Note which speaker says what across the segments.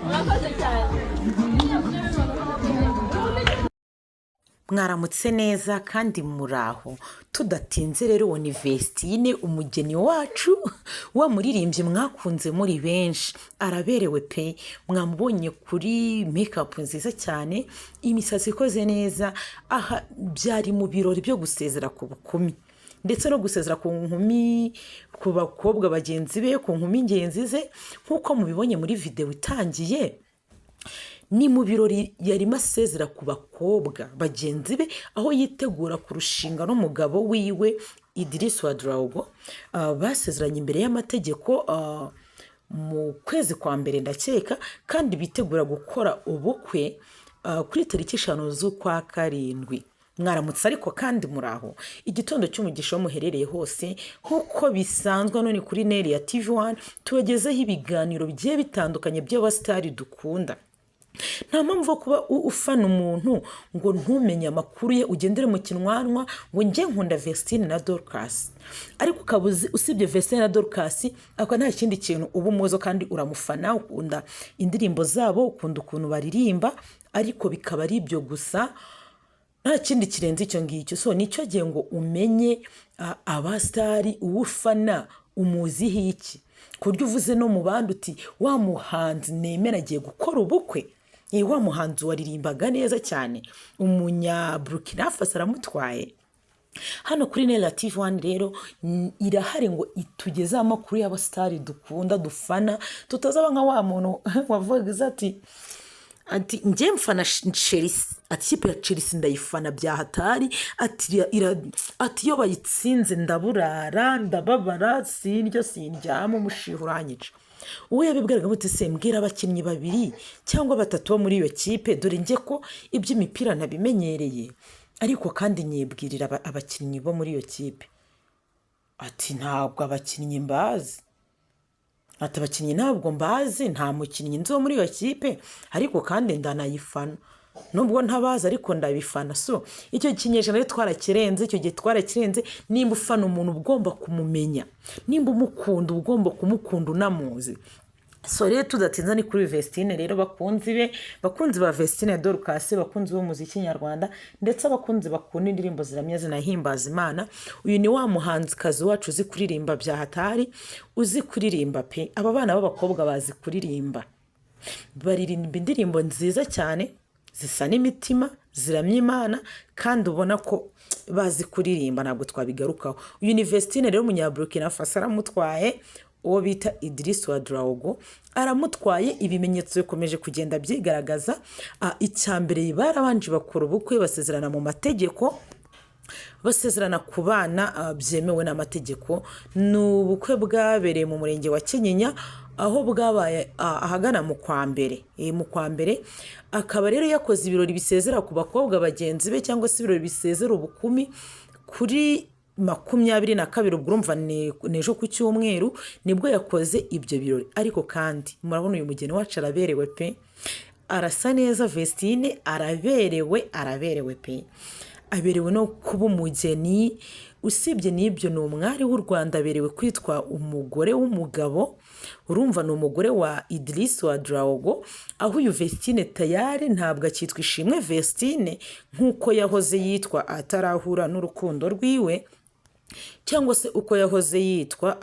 Speaker 1: Murakoze cyane.
Speaker 2: Mwaramutse neza kandi muraho. Tudatinze rero, uwo ni Vestine, umugeni wacu, wa muririmbyi mwakunze muri benshi. Araberewe pe! Mwamubonye kuri makeup nziza cyane, imisatsi ikoze neza. Aha byari mu birori byo gusezera ku bukumi ndetse no gusezera ku nkumi, ku bakobwa bagenzi be, ku nkumi ngenzi ze, nk'uko mubibonye muri videwo itangiye. Ni mu birori yarimo asezera ku bakobwa bagenzi be, aho yitegura kurushinga n'umugabo wiwe Idris Ouedraogo. Basezeranye imbere y'amategeko mu kwezi kwa mbere ndakeka, kandi bitegura gukora ubukwe kuri tariki 5 z'ukwa karindwi. Mwaramutse ariko kandi muraho, igitondo cy'umugisha aho muherereye hose. Nk'uko bisanzwe, none kuri Neri ya TV One tubagezeho ibiganiro bigiye bitandukanye by'abasitari dukunda. Nta mpamvu yo kuba ufana umuntu ngo ntumenye amakuru ye, ugendere mu kinwanwa ngo njye nkunda Vestine na Dorcas, ariko ukaba uzi usibye Vestine na Dorcas akaba nta kindi kintu uba umuzi, kandi uramufana, ukunda indirimbo zabo, ukunda ukuntu baririmba, ariko bikaba ari ibyo gusa, nta kindi kirenze icyo ngicyo. So nicyo gihe ngo umenye abasitari uwo ufana umuziho iki, ku buryo uvuze no mu bandi uti: "Wa muhanzi nemera agiye gukora ubukwe." Wa muhanzi waririmbaga neza cyane, umunya Burkina Faso, aramutwaye. Hano kuri Nera TV One rero irahari ngo itugezeho amakuru y'abasitari dukunda, dufana, tutazaba nka wa muntu wavuga ati: "Njye mfana Chelsea," ati: "Ikipe ya Chelsea ndayifana bya hatari," ati: Ati: "Iyo bayitsinze ndaburara, ndababara, sindya, sindyama, umushiha uranyica." Uwo yabibwiraga muti: "Se mbwira abakinnyi babiri cyangwa batatu bo muri iyo kipe, dore njye ko iby'imipira ntabimenyereye, ariko kandi nyibwirira abakinnyi bo muri iyo kipe." Ati: "Ntabwo abakinnyi mbazi," ati: "Abakinnyi ntabwo mbazi, nta mukinnyi nzi wo muri iyo kipe, ariko kandi ndanayifana nubwo ntabazi, ariko ndabifana." So icyo kinyejana rero twarakirenze, icyo gihe twarakirenze. Nimba ufana umuntu uba ugomba kumumenya, nimba umukunda uba ugomba kumukunda unamuzi. So rero tudatinze, ni kuri Vestine rero. Bakunzi be, bakunzi ba Vestine Dorcas, bakunzi b'umuziki nyarwanda, ndetse abakunzi bakunda indirimbo ziramya zinahimbaza Imana, uyu ni wa muhanzikazi wacu uzi kuririmba bya hatari, uzi kuririmba pe! Aba bana b'abakobwa bazi kuririmba, baririmba indirimbo nziza cyane zisa n'imitima, ziramya Imana, kandi ubona ko bazi kuririmba, ntabwo twabigarukaho. Uyu ni Vestine rero, umunyaburukina Faso aramutwaye, uwo bita Idris Ouedraogo aramutwaye. Ibimenyetso bikomeje kugenda byigaragaza. Icya mbere, barabanje bakora ubukwe, basezerana mu mategeko, basezerana ku bana byemewe n'amategeko. Ni ubukwe bwabereye mu murenge wa Kinyinya, aho bwabaye ahagana mu kwa mbere. Mu kwa mbere akaba rero yakoze ibirori bisezera ku bakobwa bagenzi be, cyangwa se ibirori bisezera ubukumi, kuri 22. Ubwo urumva ni ejo ku cyumweru nibwo yakoze ibyo birori. Ariko kandi murabona uyu mugeni wacu araberewe pe! Arasa neza. Vestine araberewe, araberewe pe! Aberewe no kuba umugeni. Usibye n'ibyo, ni umwari w'u Rwanda, aberewe kwitwa umugore w'umugabo. Urumva ni umugore wa Idris Ouedraogo, aho uyu Vestine tayari ntabwo akitwa Ishimwe Vestine nk'uko yahoze yitwa atarahura n'urukundo rwiwe, cyangwa se uko yahoze yitwa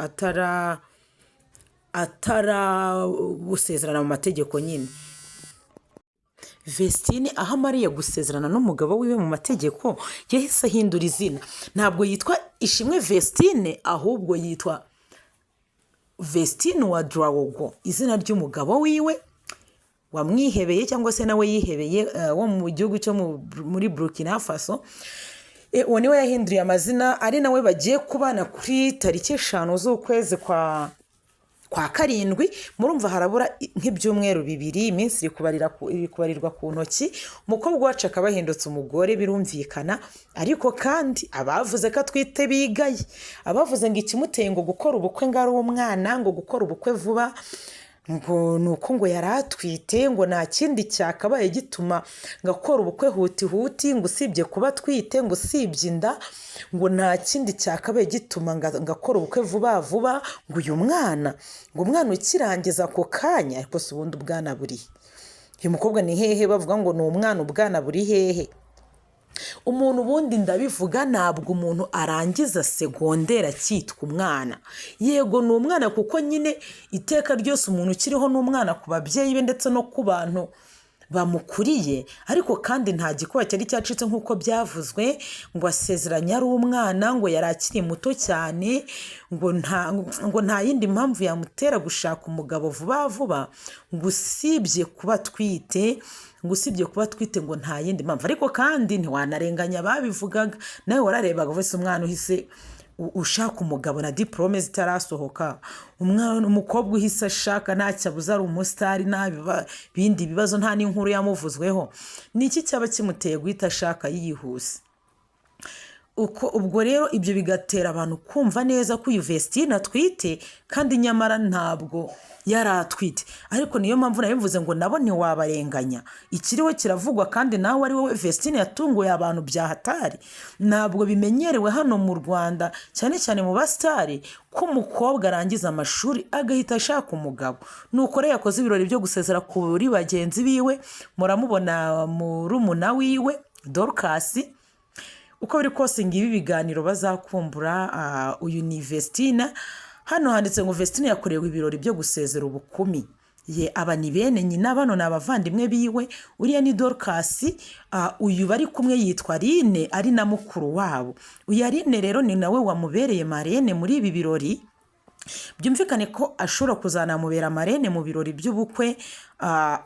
Speaker 2: atarabusezerana mu mategeko nyine. Vestine aho amariye gusezerana n'umugabo wiwe mu mategeko, yahise ahindura izina. Ntabwo yitwa Ishimwe Vestine, ahubwo yitwa Vestine Ouedraogo, izina ry'umugabo wiwe wamwihebeye, cyangwa se nawe yihebeye, wo mu gihugu cyo muri Burkina Faso. Uwo niwe yahinduriye amazina, ari nawe bagiye kubana kuri tariki 5 z'ukwezi kwa karindwi. Murumva harabura nk'ibyumweru 2, iminsi iri kubarirwa ku ntoki, umukobwa wacu akaba ahindutse umugore, birumvikana. Ariko kandi abavuze ko atwite bigaye, abavuze ngo ikimuteye ngo gukora ubukwe ngo ari umwana, ngo gukora ubukwe vuba Ngo ni uko ngo yari atwite, ngo nta kindi cyakabaye gituma ngo akora ubukwe huti huti, ngo usibye kuba atwite, ngo usibye inda, ngo nta kindi cyakabaye gituma ngo akora ubukwe vuba vuba, ngo uyu mwana, ngo umwana ukirangiza ako kanya. Ariko si ubundi ubwana buri he? Uyu mukobwa ni hehe bavuga ngo ni umwana? Ubwana buri hehe? Umuntu ubundi ndabivuga, ntabwo umuntu arangiza segonderi akitwa umwana. Yego ni umwana, kuko nyine iteka ryose umuntu ukiriho ni umwana ku babyeyi be ndetse no ku bantu bamukuriye. Ariko kandi nta gikuba cyari cyacitse nk'uko byavuzwe, ngo asezeranye ari umwana, ngo yari akiri muto cyane, ngo nta yindi mpamvu yamutera gushaka umugabo vuba vuba, ngo usibye kuba atwite, ngo usibye kuba atwite, ngo nta yindi mpamvu. Ariko kandi ntiwanarenganya ababivugaga, nawe wararebaga wese umwana uhise ushaka umugabo na diporome zitarasohoka, umwana umukobwa uhise ashaka ntacyo abuze, ari umusitari, nta bindi bibazo, nta n'inkuru yamuvuzweho, ni iki cyaba kimuteye guhita ashaka yihuse? Uko ubwo rero ibyo bigatera abantu kumva neza ko uyu Vestine atwite, kandi nyamara ntabwo yari atwite. Ariko niyo mpamvu nabivuze ngo nabo ntiwabarenganya, ikiriho kiravugwa, kandi nawe ari wowe. Vestine yatunguye abantu bya hatari. Ntabwo bimenyerewe hano mu Rwanda, cyane cyane mu basitari, ko umukobwa arangiza amashuri agahita ashaka umugabo. Nuko rero yakoze ibirori byo gusezera kuri bagenzi biwe, muramubona murumuna wiwe Dorcas. Uko biri kose ngibi ibiganiro bazakumbura. Uyu ni Vestine. Hano handitse ngo Vestine yakorewe ibirori byo gusezera ubukumi ye. Aba ni bene nyina, bano ni abavandimwe biwe. Uriya ni Dorcas, uyu bari kumwe yitwa Aline, ari na mukuru wabo. Uyu Aline rero ni nawe wamubereye marraine muri ibi birori. Byumvikane ko ashobora kuzanamubera marraine mu birori by'ubukwe.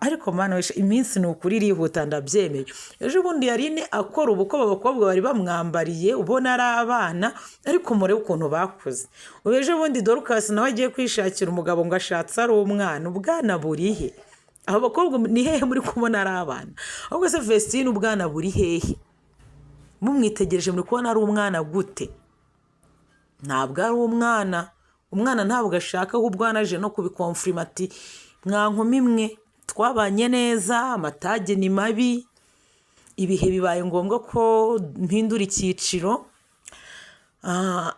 Speaker 2: Ariko mana weshe, iminsi ni ukuri irihuta, ndabyemeye. Ejo bundi Aline akora ubukwe, aba bakobwa bari bamwambariye ubona ari abana, ariko murebe ukuntu bakuze. Ubu ejo bundi Dorcas nawe agiye kwishakira umugabo, ngo ashatse ari umwana. Ubwana buri he? Abo bakobwa ni hehe muri kubona ari abana? Ahubwo se Vestine ubwana buri hehe? Mumwitegereje muri kubona ari umwana gute? Ntabwo ari umwana. Umwana ntabwo ashaka, ahubwo anaje no kubiconfirma ati mwa nkumi mwe twabanye neza, amatage ni mabi, ibihe bibaye ngombwa ko mpindura icyiciro.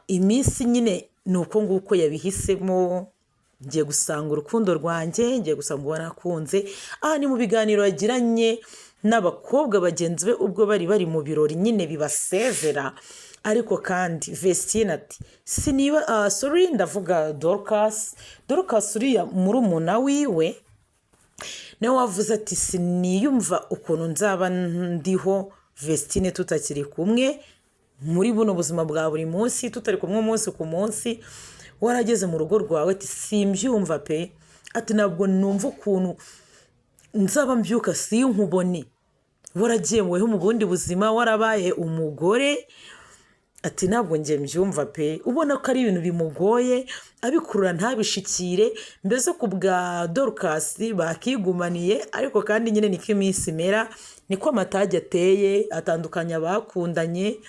Speaker 2: Iminsi nyine ni uko nguko yabihisemo, ngiye gusanga urukundo rwanjye, ngiye gusanga uwo nakunze. Aha ni mu biganiro yagiranye n'abakobwa bagenzi be ubwo bari bari mu birori nyine bibasezera. Ariko kandi Vestine ati siniba, sorry, ndavuga Dorcas. Dorcas uriya murumuna wiwe niwe wavuze ati siniyumva ukuntu nzaba ndiho Vestine tutakiri kumwe muri buno buzima bwa buri munsi, tutari kumwe umunsi ku munsi, warageze mu rugo rwawe, ati simbyumva pe, ati ntabwo numva ukuntu nzaba mbyuka sinkubone, waragiye mu bundi buzima, warabaye umugore, ati ntabwo njye mbyumva pe. Ubona ko ari ibintu bimugoye, abikurura ntabishikire. Mbese ku bwa Dorcas bakigumaniye. Ariko kandi nyine niko iminsi imera, niko amatage ateye, atandukanya abakundanye,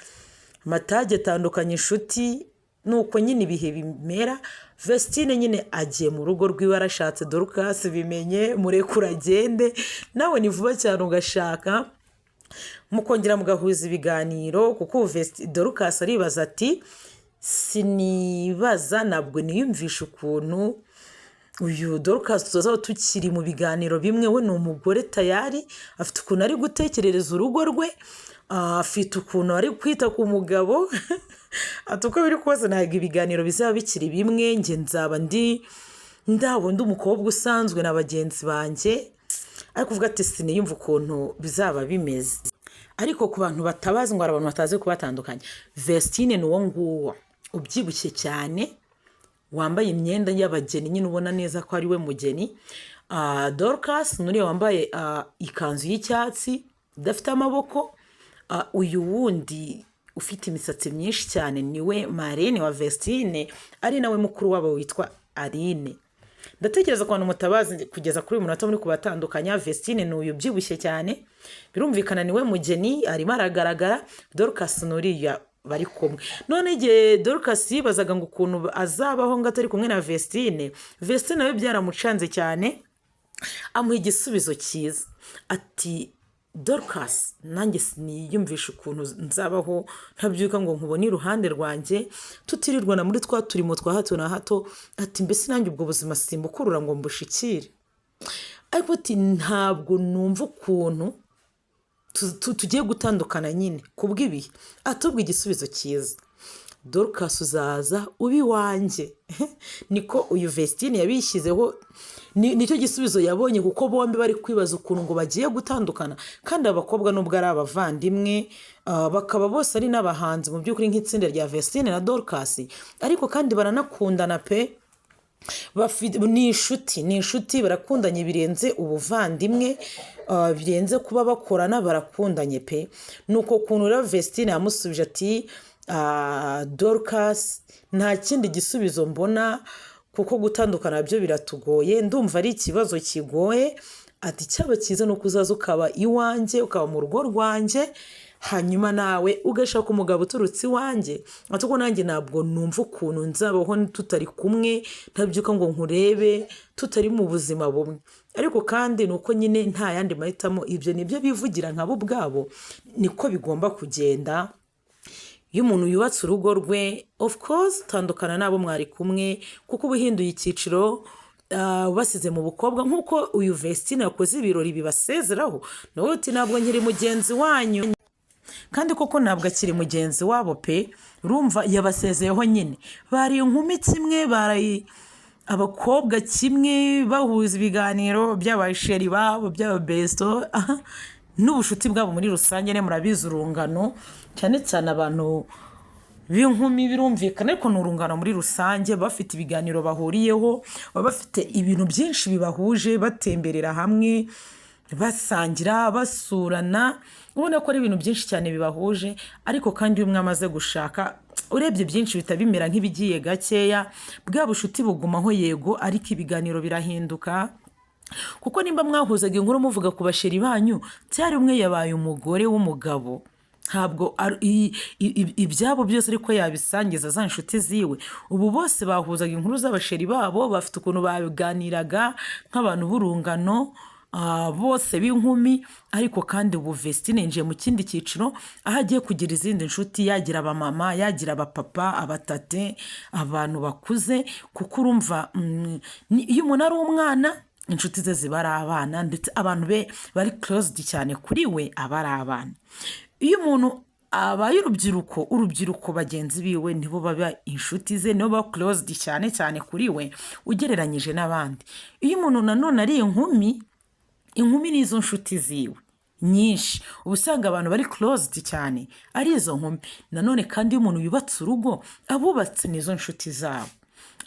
Speaker 2: amatage atandukanya inshuti, nuko nyine ibihe bimera. Vestine nyine agiye mu rugo rwiwe, arashatse. Dorcas bimenye, murekure agende, nawe ni vuba cyane ugashaka, mukongera mugahuza ibiganiro. Kuko ubu Dorcas aribaza ati sinibaza, ntabwo niyumvisha ukuntu uyu Dorcas tuzaba tukiri mu biganiro bimwe. We ni umugore tayari, afite ukuntu ari gutekerereza urugo rwe, afite ukuntu ari kwita ku mugabo, ati uko biri kose ntabwo ibiganiro bizaba bikiri bimwe, njye nzaba ndi ndabo ndi umukobwa usanzwe na bagenzi banjye. Ariko uvuga ati siniyumva ukuntu bizaba bimeze. Ariko ku bantu batabazi, ngo hari abantu batazi kubatandukanya, Vestine ni uwo nguwo ubyibushye cyane wambaye imyenda y'abageni nyine, ubona neza ko ari we mugeni. Dorcas ni uriya wambaye ikanzu y'icyatsi idafite amaboko. Uyu wundi ufite imisatsi myinshi cyane niwe marraine wa Vestine, ari nawe mukuru wabo witwa Aline. Ndatekereza ku bantu mutabazi kugeza kuri uyu munota muri kubatandukanya, Vestine ni uyu ubyibushye cyane, birumvikana niwe mugeni, arimo aragaragara. Dorcas ni uriya. bari kumwe. None igihe Dorcas yibazaga ngo ukuntu azabaho ngo atari kumwe na Vestine, Vestine nawe byaramucanze cyane, amuha igisubizo cyiza ati: "Dorcas, nanjye siniyumvisha ukuntu nzabaho ntabyuka ngo nkubone iruhande rwanjye, tutirirwana muri twa turimo twa hato na hato." Ati: "Mbese nanjye ubwo buzima simbukurura ngo mbushikire." Ariko ati: "Ntabwo numva ukuntu tugiye gutandukana nyine kubw'ibihe." Atubwa igisubizo cyiza: "Dorcas, uzaza uba iwanjye." Niko uyu Vestine yabishyizeho, nicyo gisubizo yabonye, kuko bombi bari kwibaza ukuntu ngo bagiye gutandukana. Kandi abakobwa nubwo ari abavandimwe, bakaba bose ari n'abahanzi mu by'ukuri nk'itsinda rya Vestine na Dorcas, ariko kandi baranakundana pe. Ni inshuti, barakundanye birenze ubuvandimwe, birenze kuba bakorana, barakundanye pe. Nuko ukuntu rero Vestine yamusubije ati: "Dorcas, nta kindi gisubizo mbona, kuko gutandukana byo biratugoye, ndumva ari ikibazo kigoye." Ati: "Cyaba cyiza ni uko uzaza ukaba iwanjye, ukaba mu rugo rwanjye, hanyuma nawe ugashaka umugabo uturutse iwanjye." Ati: "Kuko nanjye ntabwo numva ukuntu nzabaho tutari kumwe, ntabyuka ngo nkurebe, tutari mu buzima bumwe." Ariko kandi ni uko nyine nta yandi mahitamo, ibyo ni byo bivugira nkabo ubwabo, niko bigomba kugenda. Iyo umuntu yubatse urugo rwe, of course tandukana n'abo mwari kumwe, kuko uba uhinduye icyiciro, basize mu bukobwa, nk'uko uyu Vestine yakoze ibirori bibasezeraho, nawe uti: "Ntabwo nkiri mugenzi wanyu." Kandi koko ntabwo akiri mugenzi wabo pe. Urumva yabasezeyeho nyine, bari inkumi kimwe, bari abakobwa kimwe, bahuza ibiganiro by'abasheri babo, by'ababesto n'ubushuti bwabo muri rusange. Ne murabizi, urungano, cyane cyane abantu b'inkumi birumvikana, ariko ni urungano muri rusange, bafite ibiganiro bahuriyeho, baba bafite ibintu byinshi bibahuje, batemberera hamwe, basangira, basurana, ubona ko ari ibintu byinshi cyane bibahuje. Ariko kandi iyo umwe amaze gushaka, urebye byinshi bihita bimera nk'ibigiye gakeya. Bwa bushuti bugumaho yego, ariko ibiganiro birahinduka, kuko nimba mwahuzaga inkuru muvuga ku basheri banyu, cyari umwe yabaye umugore w'umugabo, ntabwo ibyabo byose ariko yabisangiza za nshuti ziwe. Ubu bose bahuzaga inkuru z'abasheri babo, bafite ukuntu baganiraga nk'abantu b'urungano, bose b'inkumi. Ariko kandi ubu Vestine yinjiye mu kindi cyiciro, aho agiye kugira izindi nshuti, yagira abamama, yagira abapapa, abatate, abantu bakuze. Kuko urumva, iyo umuntu ari umwana, inshuti ze ziba ari abana, ndetse abantu be bari closed cyane kuri we aba ari abana. Iyo umuntu abaye urubyiruko, urubyiruko bagenzi biwe nibo baba inshuti ze, nibo baba closed cyane cyane kuri we ugereranyije n'abandi. Iyo umuntu nanone ari inkumi, inkumi ni izo nshuti ziwe nyinshi, uba usanga abantu bari closed cyane ari izo nkumi. Nanone kandi iyo umuntu yubatse urugo, abubatse ni izo nshuti zabo,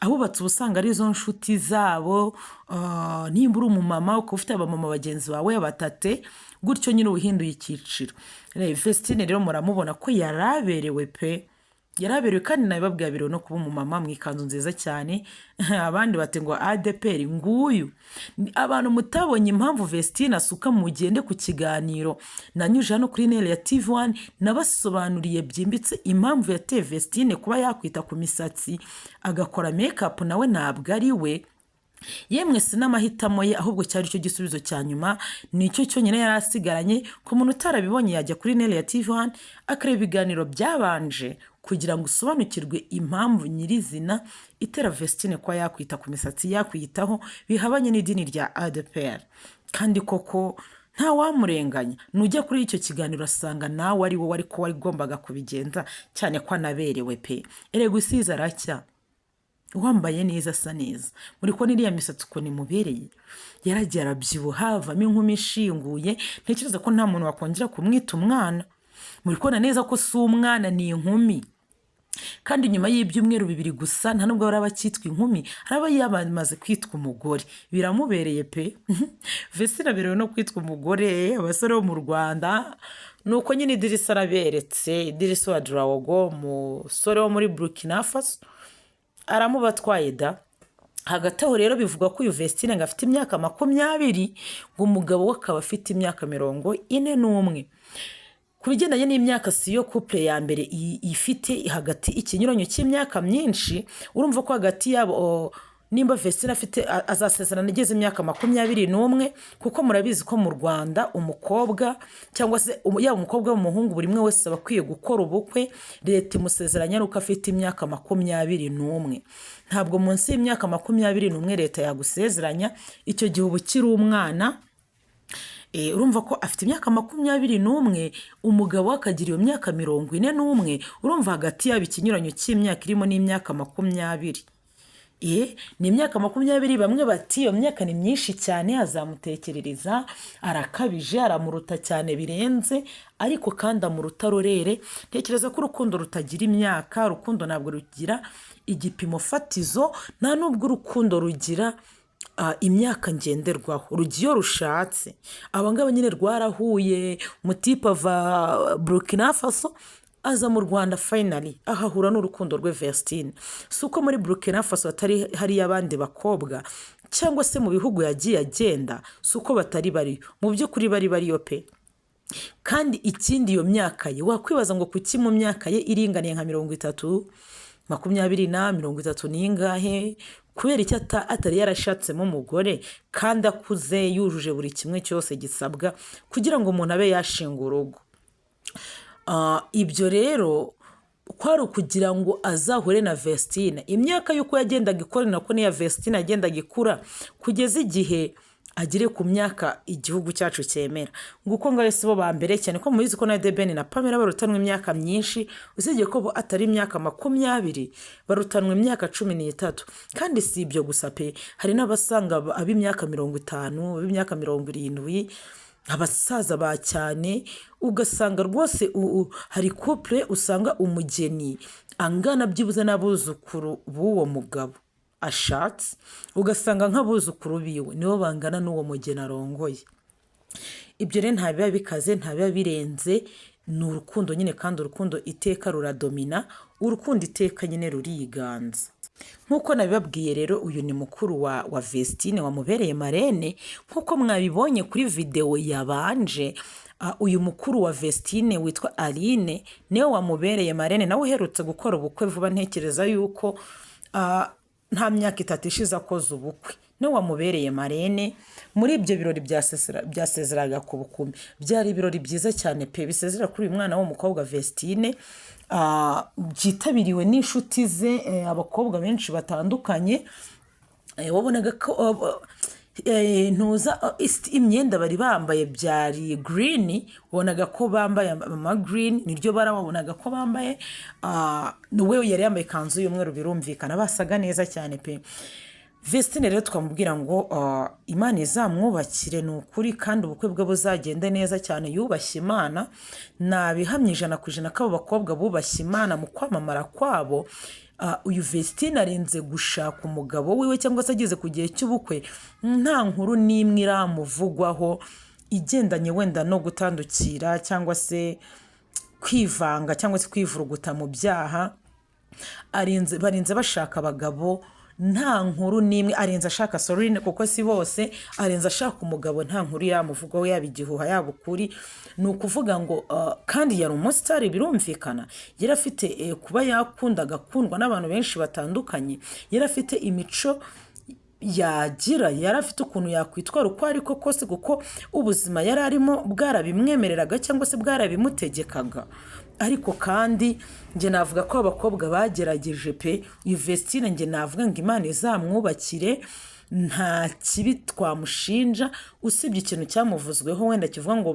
Speaker 2: abubatse uba usanga ari izo nshuti zabo. Nimba uri umumama, ukaba ufite abamama bagenzi bawe, abatate, gutyo nyine uba uhinduye icyiciro. Vestine rero muramubona ko yari aberewe pe, yari aberewe, kandi nabibabwiye, aberewe no kuba umumama mu ikanzu nziza cyane. Abandi bati ngo ADEPR nguyu. Abantu mutabonye impamvu Vestine asuka, mugende ku kiganiro nanyuje hano kuri Nel ya TV One, nabasobanuriye byimbitse impamvu yateye Vestine kuba yakwita ku misatsi, agakora makeup. Nawe ntabwo ari we, yemwe si n'amahitamo ye, ahubwo cyari cyo gisubizo cya nyuma, nicyo cyonyine yari asigaranye. Ku muntu utarabibonye, yajya kuri Nel ya TV One akareba ibiganiro byabanje kugira ngo usobanukirwe impamvu nyirizina itera Vestine kuba yakwita ku misatsi, yakwiyitaho bihabanye n'idini rya ADEPR. Kandi koko ntawamurenganya, nujya kuri icyo kiganiro asanga nawe ari wowe ariko wagombaga kubigenza, cyane ko anaberewe pe. Erega usize aracya, wambaye neza asa neza. Muri kubona iriya misatsi ukuntu imubereye, yaragiye arabyibuha, avamo inkumi ishinguye. Ntekereza ko nta muntu wakongera kumwita umwana. Muri kubona neza ko si umwana, ni inkumi. Kandi nyuma y'ibyumweru 2 gusa, nta nubwo araba akitwa inkumi, araba yamaze kwitwa umugore. Biramubereye pe. Vestine aberewe no kwitwa umugore. Abasore bo mu Rwanda ni uko nyine. Idirisa araberetse, Idirisa wa Durawogo, umusore wo muri Burkina Faso, aramubatwaye da. Hagati aho rero bivugwa ko uyu Vestine ngo afite imyaka 20, ngo umugabo we akaba afite imyaka 41. Ku bigendanye n'imyaka, si yo couple ya mbere ifite hagati ikinyuranyo cy'imyaka myinshi. Urumva ko hagati yabo nimba Vestine afite azasezerana ageze imyaka 21, kuko murabizi ko mu Rwanda umukobwa cyangwa se yaba umukobwa w'umuhungu, buri umwe wese aba akwiye gukora ubukwe, leta imusezeranya ari uko afite imyaka 21. Ntabwo munsi y'imyaka 21 leta yagusezeranya, icyo gihe uba ukiri umwana. Urumva ko afite imyaka 21, umugabo we akagira iyo myaka 41. Urumva hagati yabo ikinyuranyo cy'imyaka irimo n'imyaka 20. Ni imyaka 20. Bamwe bati iyo myaka ni myinshi cyane, azamutekerereza, arakabije, aramuruta cyane birenze, ariko kandi amuruta rorere. Ntekereza ko urukundo rutagira imyaka, urukundo ntabwo rugira igipimo fatizo, nta n'ubwo urukundo rugira imyaka ngenderwaho, rujya iyo rushatse. Aba ngaba nyine rwarahuye, umutipe ava Burkina Faso aza mu Rwanda, finally ahahura n'urukundo rwe Vestine. Si uko muri Burkina Faso hatari hariyo abandi bakobwa, cyangwa se mu bihugu yagiye agenda si uko batari bariyo, mu by'ukuri bari bariyo pe. Kandi ikindi, iyo myaka ye, wakwibaza ngo kuki mu myaka ye iringaniye nka 30, 20 na 30 n'ingahe, kubera icyo atari yarashatsemo umugore kandi akuze, yujuje buri kimwe cyose gisabwa kugira ngo umuntu abe yashinga urugo? Ibyo rero kwari ukugira ngo azahure na Vestine. Imyaka y'uko yagendaga ikora, ni nako n'iya Vestine yagendaga ikura, kugeza igihe agere ku myaka igihugu cyacu cyemera. Nguko ngayo si bo ba mbere, cyane ko mubizi ko na The Ben na Pamela barutanwa imyaka myinshi, usibye ko bo atari imyaka 20, barutanwa imyaka 13. Kandi si ibyo gusa pe, hari n'abasanga ab'imyaka 50, ab'imyaka 70, abasaza ba cyane, ugasanga rwose hari couple usanga umugeni angana byibuze n'abuzukuru b'uwo mugabo ashatse, ugasanga nk'abuzukuru biwe nibo bangana n'uwo mugeni arongoye. Ibyo rero nta biba bikaze, nta biba birenze, ni urukundo nyine, kandi urukundo iteka ruradomina, urukundo iteka nyine ruriganza. Nk'uko nabibabwiye rero, uyu ni mukuru wa Vestine wamubereye marraine. Nk'uko mwabibonye kuri videwo yabanje, uyu mukuru wa Vestine witwa Aline niwe wamubereye marraine, nawe uherutse gukora ubukwe vuba. Ntekereza yuko nta myaka 3 ishize akoze ubukwe. Niwe wamubereye marraine muri ibyo birori byasezeraga ku bukumi. Byari ibirori byiza cyane pe, bisezera kuri uyu mwana w'umukobwa Vestine, byitabiriwe n'inshuti ze, abakobwa benshi batandukanye. Wabonaga ko ntuza imyenda bari bambaye byari green, wabonaga ko bambaye ama green, niryo bara wabonaga ko bambaye. We yari yambaye ikanzu y'umweru, birumvikana basaga neza cyane pe. Vestine rero twamubwira ngo Imana izamwubakire, ni ukuri, kandi ubukwe bwe buzagende neza cyane. Yubashye Imana, nabihamya 100% ko abo bakobwa bubashye Imana mu kwamamara kwabo. Uyu Vestine arinze gushaka umugabo wiwe cyangwa se ageze ku gihe cy'ubukwe, nta nkuru n'imwe iramuvugwaho igendanye wenda no gutandukira cyangwa se kwivanga cyangwa se kwivuruguta mu byaha. Barinze bashaka abagabo nta nkuru n'imwe, arinze ashaka Sorine, kuko si bose, arinze ashaka umugabo nta nkuru yamuvugwaho, yaba igihuha yaba ukuri. Ni ukuvuga ngo kandi yari umusitari, birumvikana, yari afite kuba yakunda agakundwa n'abantu benshi batandukanye, yari afite imico yagira, yari afite ukuntu yakwitwara uko ariko kose, kuko ubuzima yari arimo bwarabimwemereraga cyangwa se bwarabimutegekaga. Ariko kandi njye navuga ko abakobwa bagerageje pe. Uyu Vestine njye navuga ngo Imana izamwubakire, nta kibi twamushinja, usibye ikintu cyamuvuzweho wenda kivuga ngo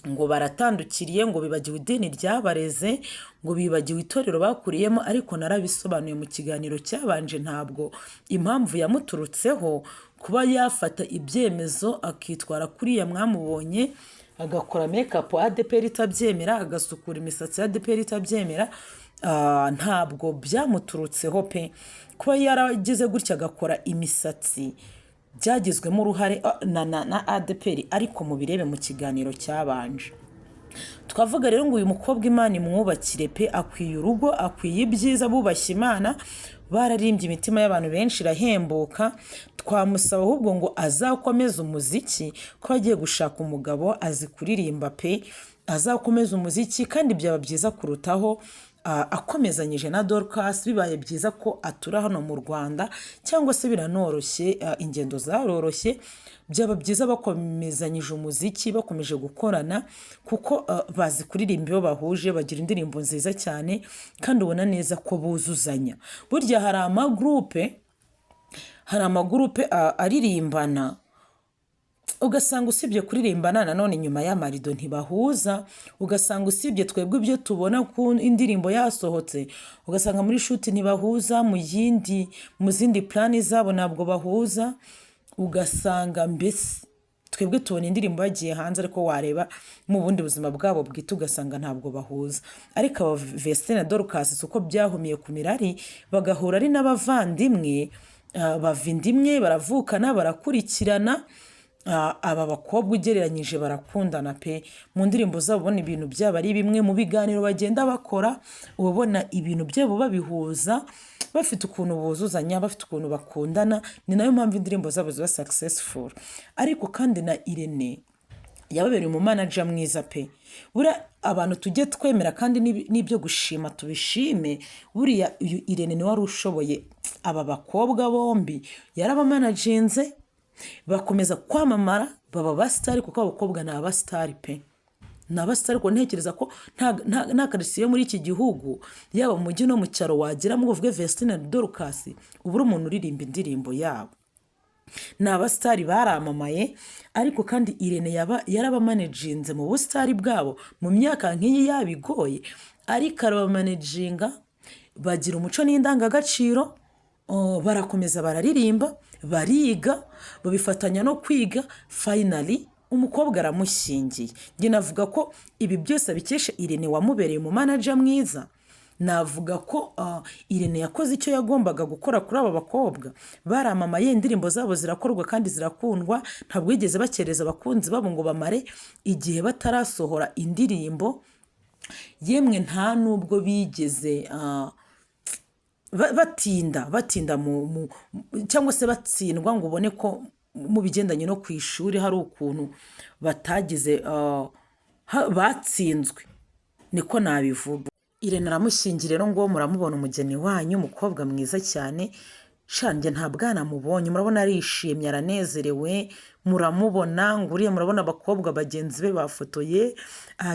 Speaker 2: ngo baratandukiriye, ngo bibagiwe idini ryabareze, ngo bibagiwe itorero bakuriyemo. Ariko narabisobanuye mu kiganiro cyabanje, ntabwo impamvu yamuturutseho kuba yafata ibyemezo akitwara kuriya mwamubonye, agakora makeup ADEPR itabyemera, agasukura imisatsi ADEPR itabyemera, ntabwo byamuturutseho pe. Kuba yaragize gutya agakora imisatsi byagizwemo uruhare na ADEPR, ariko mubirebe mu kiganiro cyabanje. Twavuga rero ngo uyu mukobwa Imana imwubakire pe, akwiye urugo, akwiye ibyiza, bubashye Imana. Bararimbye, imitima y'abantu benshi irahembuka. Twamusaba ahubwo ngo azakomeze umuziki, ko agiye gushaka umugabo azi kuririmba pe. Azakomeza umuziki kandi byaba byiza kurutaho akomezanyije na Dorcas. Bibaye byiza ko atura hano mu Rwanda, cyangwa se biranoroshye, ingendo zaroroshye. Byaba byiza bakomezanyije umuziki, bakomeje gukorana, kuko bazi kuririmba. Iyo bahuje bagira indirimbo nziza cyane, kandi ubona neza ko buzuzanya. Burya hari amagroupe aririmbana, ugasanga usibye kuririmbana, nanone inyuma y'amarido ntibahuza. Ugasanga usibye twebwe ibyo tubona ku indirimbo yasohotse, ugasanga muri shoot ntibahuza, mu zindi plan zabo ntabwo bahuza. Ugasanga mbese twebwe tubona indirimbo yagiye hanze, ariko wareba mu bundi buzima bwabo bwite ugasanga ntabwo bahuza. Ariko aba Vestine na Dorcas si uko byahumiye ku mirari, bagahura ari n'abavandimwe, bava inda imwe, baravukana, barakurikirana. Aba bakobwa ugereranyije barakundana pe. Mu ndirimbo zabo ubona ibintu byabo ari bimwe, mu biganiro bagenda bakora uba ubona ibintu byabo babihuza, bafite ukuntu buzuzanya, bafite ukuntu bakundana. Ni nayo mpamvu indirimbo zabo ziba successful. Ariko kandi na Irene yababereye umumanager mwiza pe. Buriya abantu tujye twemera kandi n'ibyo gushima tubishime. Buriya uyu Irene niwe wari ushoboye aba bakobwa bombi, yarabamanaginze bakomeza kwamamara, baba abastar, kuko abakobwa ni abastar pe, ni abastar. Kuko ntekereza ko nta karitsiye yo muri iki gihugu, yaba mu mujyi no mu cyaro, wageramo ngo uvuge Vestine na Dorcas ubure umuntu uririmba indirimbo yabo. Ni abastar, baramamaye. Ariko kandi Irene yarabamanaginze mu bustar bwabo mu myaka nk'iyi yabigoye, ariko arabamanaginga bagira umuco n'indangagaciro. Oh, barakomeza bararirimba, bariga, babifatanya no kwiga. Finally umukobwa aramushyingiye. Njye navuga ko ibi byose abikesha Irene wamubereye umumanager mwiza. Navuga ko Irene yakoze icyo yagombaga gukora kuri aba bakobwa. Baramamaye, indirimbo zabo zirakorwa kandi zirakundwa. Ntabwo bigeze bakereza abakunzi babo ngo bamare igihe batarasohora indirimbo. Yemwe nta nubwo bigeze batinda cyangwa se batsindwa, ngo ubone ko mu bigendanye no ku ishuri hari ukuntu batagize, batsinzwe, niko nabivuga. Irene aramushyingira rero, ngo muramubona umugeni wanyu, umukobwa mwiza cyane. Shanjye nta bwana mubonye, murabona arishimye, aranezerewe. Muramubona ngo uriya, murabona abakobwa bagenzi be bafotoye,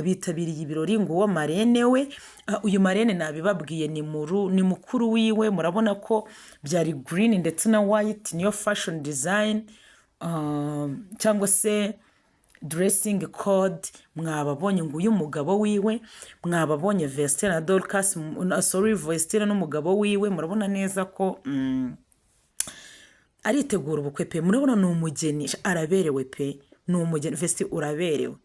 Speaker 2: bitabiriye ibirori. Ngo uwo marraine we, uyu marraine nabibabwiye ni mukuru wiwe. Murabona ko byari green ndetse na white, niyo fashion design cyangwa se dressing code. Mwababonye, ngo uyu mugabo wiwe, mwababonye Vestine na Dorcas, sorry, Vestine n'umugabo wiwe. Murabona neza ko aritegura ubukwe pe. Murabona ni umugeni, araberewe pe, ni umugeni. Vesti, uraberewe.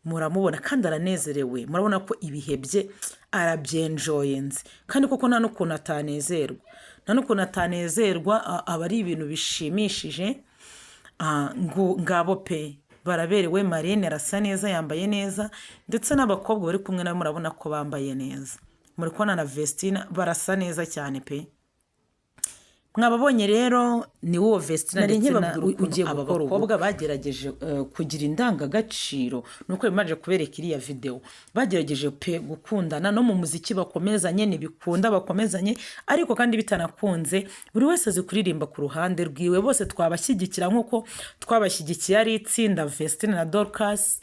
Speaker 2: Muramubona kandi aranezerewe. Murabona ko ibihe bye arabyenjoyinze, kandi koko nta n'ukuntu atanezerwa, nta n'ukuntu atanezerwa. Aba ari ibintu bishimishije. Ngo ngabo pe, baraberewe. Marraine arasa neza, yambaye neza, ndetse n'abakobwa bari kumwe nabo murabona ko bambaye neza. Muri kubona na Vestina, barasa neza cyane pe. Mwababonye rero, ni wowe Vestina
Speaker 3: Nari
Speaker 2: ndetse na
Speaker 3: nkibabwira ukuntu
Speaker 2: ugiye
Speaker 3: aba
Speaker 2: gukora
Speaker 3: bakobwa
Speaker 2: ubukwe bagerageje kugira indangagaciro. Nuko bimaze kubereka iriya videwo, bagerageje pe gukundana no mu muziki, bakomezanye, ntibikunda bakomezanye. Ariko kandi bitanakunze, buri wese azi kuririmba ku ruhande rwiwe. Bose twabashyigikira nk'uko twabashyigikiye ari itsinda Vestine na Dorcas.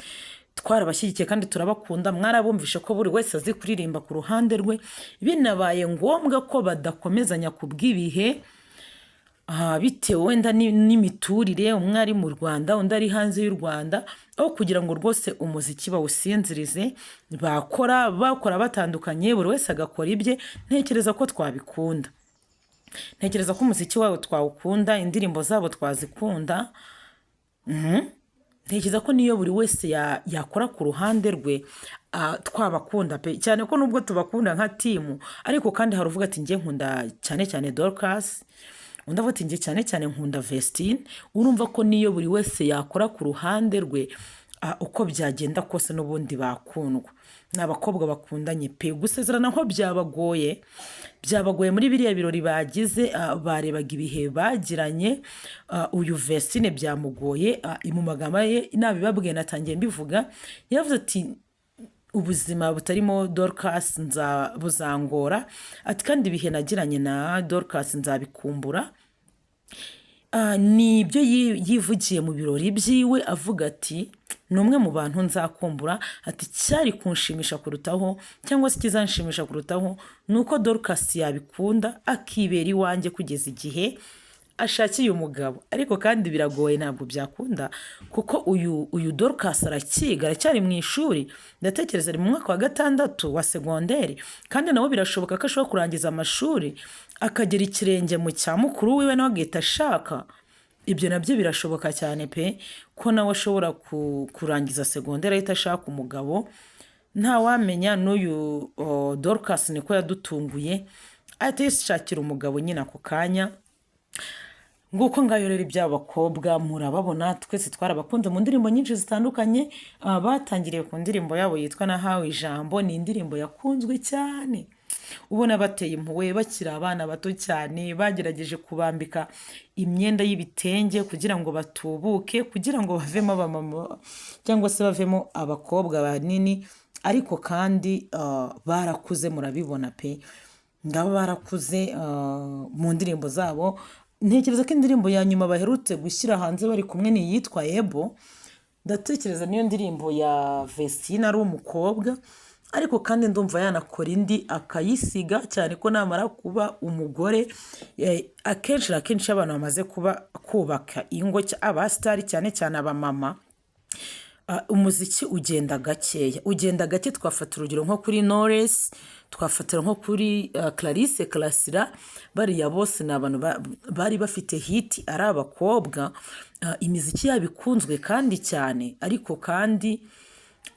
Speaker 2: Twarabashyigikiye kandi turabakunda. Mwarabumvishe ko buri wese azi kuririmba ku ruhande rwe. Binabaye ngombwa ko badakomezanya ku bw'ibihe, bitewe wenda n'imiturire, umwe ari mu Rwanda, undi ari hanze y'u Rwanda, aho kugira ngo rwose umuziki bawusinzirize, bakora batandukanye, buri wese agakora ibye. Ntekereza ko twabikunda, ntekereza ko umuziki wabo twawukunda, indirimbo zabo twazikunda. Ntekereza ko niyo buri wese yakora ku ruhande rwe, twabakunda pe, cyane ko nubwo tubakunda nka team, ariko kandi hari uvuga ati: "Njye nkunda cyane cyane Dorcas," undi avuga ati: "Njye cyane cyane nkunda Vestine." Urumva ko niyo buri wese yakora ku ruhande rwe, Uko byagenda kose n'ubundi bakundwa, ni abakobwa bakundanye pe. Gusezerana ho byabagoye, byabagoye muri biriya birori bagize, barebaga ibihe bagiranye. Uyu Vestine byamugoye, mu magambo ye nabibabwiye, natangiye mbivuga, yaravuze ati ubuzima butarimo Dorcas nza buzangora, ati kandi ibihe nagiranye na Dorcas nzabikumbura. Ni ibyo yivugiye mu birori byiwe, avuga ati ni umwe mu bantu nzakumbura, ati cyari kunshimisha kurutaho cyangwa se ikizanshimisha kurutaho ni uko Dorcas yabikunda akibera iwanjye kugeza igihe ashakiye umugabo. Ariko kandi biragoye, ntabwo byakunda kuko uyu Dorcas arakiga, aracyari mu ishuri, ndatekereza ari mu mwaka wa 6 wa segonderi, kandi nawe birashoboka ko ashobora kurangiza amashuri akagera ikirenge mu cya mukuru wiwe nawe agahita ashaka. Ibyo nabyo birashoboka cyane pe, ko nawe ashobora kurangiza segonderi ahita ashaka umugabo, ntawamenya. N'uyu Dorcas niko yadutunguye ahita yishakira umugabo nyine ako kanya. Nguko ngayo rero iby'aba bakobwa murababona, twese twarabakunze mu ndirimbo nyinshi zitandukanye. Batangiriye ku ndirimbo yabo yitwa Nahawe Ijambo, ni indirimbo yakunzwe cyane, ubona bateye impuhwe bakiri abana bato cyane. Bagerageje kubambika imyenda y'ibitenge kugira ngo batubuke, kugira ngo bavemo abamama cyangwa se bavemo abakobwa banini, ariko kandi barakuze, murabibona pe, ngabo barakuze mu ndirimbo zabo. Ntekereza ko indirimbo ya nyuma baherutse gushyira hanze bari kumwe ni iyitwa Ebo, ndatekereza niyo ndirimbo ya Vestine ari umukobwa, ariko kandi ndumva yanakora indi akayisiga, cyane ko namara kuba umugore, akenshi na kenshi iyo abantu bamaze kuba kubaka ingo, abasitari cyane cyane abamama, umuziki ugenda gakeya, ugenda gake. Twafata urugero nko kuri Knowless, twafatira nko kuri Clarisse Karasira, bariya bose ni abantu bari bafite hit ari abakobwa, imiziki yabo ikunzwe kandi cyane, ariko kandi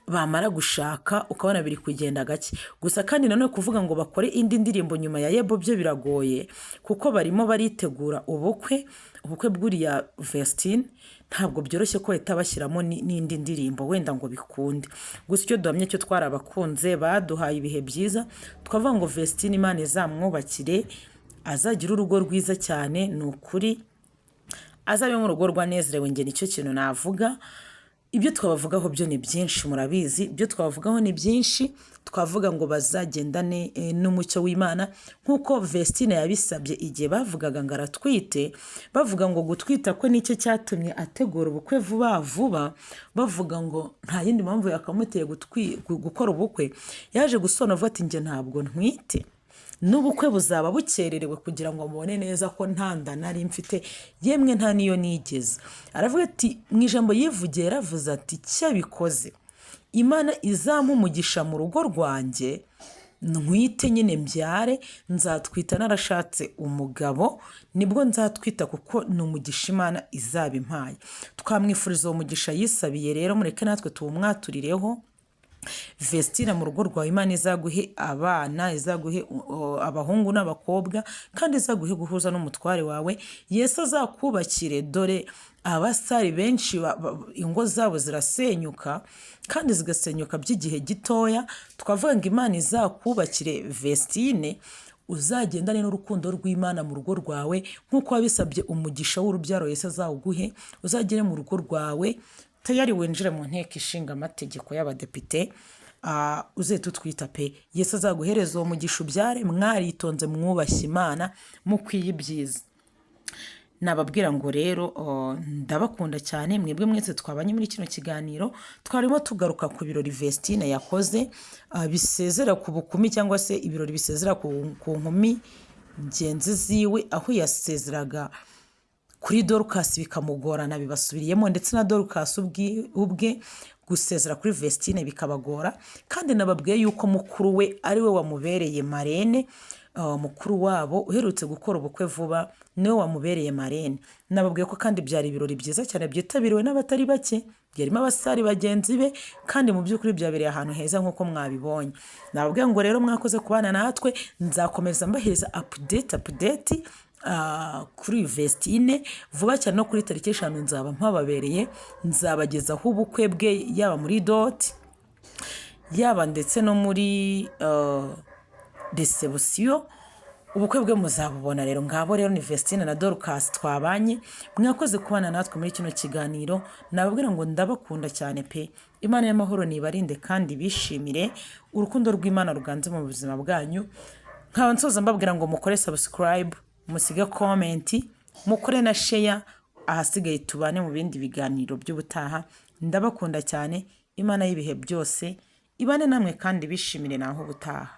Speaker 2: bamara gushaka ukabona biri kugenda gake. Gusa kandi nanone kuvuga ngo bakore indi ndirimbo nyuma ya Yebo byo biragoye, kuko barimo baritegura ubukwe, ubukwe bw'uriya Vestine, ntabwo byoroshye ko bahita bashyiramo n'indi ndirimbo wenda ngo bikunde. Gusa icyo duhamye cyo twarabakunze, baduhaye ibihe byiza, twavuga ngo Vestine Imana izamwubakire, azagire urugo rwiza cyane, ni ukuri azabe mu rugo rwanezerewe, njye nicyo kintu navuga. Ibyo twabavugaho byo ni byinshi, murabizi, ibyo twabavugaho ni byinshi. Twavuga ngo bazagendane n'umucyo w'Imana nk'uko Vestine yabisabye igihe bavugaga ngo aratwite, bavuga ngo gutwita kwe nicyo cyatumye ategura ubukwe vuba vuba, bavuga ngo nta yindi mpamvu yakamuteye gukora ubukwe. Yaje gusobanura avuga ati njye ntabwo ntwite, n'ubukwe buzaba bukererewe kugira ngo mubone neza ko nta nda nari mfite, yemwe nta n'iyo nigeze. Aravuga ati mu ijambo yivugiye yaravuze ati cyabikoze Imana izampa umugisha mu rugo rwanjye, ntwite nyine mbyare, nzatwita narashatse umugabo, nibwo nzatwita kuko ni umugisha Imana izaba impaye. Twamwifuriza uwo mugisha yisabiye rero, mureke natwe tuwumwaturireho. Vestine, mu rugo rwawe Imana izaguhe abana, izaguhe abahungu n'abakobwa, kandi izaguhe guhuza n'umutware wawe, Yesu azakubakire. Dore abasitari benshi ingo zabo zirasenyuka kandi zigasenyuka by'igihe gitoya. Twavuga ngo Imana izakubakire Vestine, uzagendane n'urukundo rw'Imana mu rugo rwawe nk'uko wabisabye umugisha w'urubyaro, Yesu azawuguhe, uzagere mu rugo rwawe tayari winjire mu nteko ishinga amategeko y'abadepite, uzahita utwita pe. Yesu azaguhereza uwo mugisha ubyare mwaritonze, mwubashye Imana, mukwiye ibyiza. Nababwira ngo rero ndabakunda cyane mwebwe mwese twabanye muri kino kiganiro. Twarimo tugaruka ku birori Vestine yakoze, bisezera ku bukumi cyangwa se ibirori bisezera ku nkumi ngenzi ziwe, aho yasezeraga kuri Dorcas bikamugorana, bibasubiriyemo, ndetse na Dorcas ubwe gusezera kuri Vestine bikabagora. Kandi nababwiye yuko mukuru we ari we wamubereye marraine, mukuru wabo uherutse gukora ubukwe vuba niwe wamubereye marraine. Nababwiye ko kandi byari ibirori byiza cyane byitabiriwe n'abatari bake, byarimo abasitari bagenzi be, kandi mu by'ukuri byabereye ahantu heza nk'uko mwabibonye. Nababwiye ngo rero mwakoze kubana natwe, nzakomeza mbahereza update. Kuri Vestine vuba cyane no kuri tariki 5 nzaba mpababereye, nzabagezaho ubukwe bwe, yaba muri dot, yaba ndetse no muri réception. Ubukwe bwe muzabubona rero. Ngabo rero ni Vestine na Dorcas twabanye. Mwakoze kubana natwe muri kino kiganiro. Nababwira ngo ndabakunda cyane pe. Imana y'amahoro nibarinde kandi bishimire urukundo rw'Imana ruganze mu buzima bwanyu. Nkaba nsoza mbabwira ngo mukore subscribe, musige comment, mukore na share. Ahasigaye tubane mu bindi biganiro by'ubutaha. Ndabakunda cyane. Imana y'ibihe byose ibane namwe kandi bishimire. Naho ubutaha.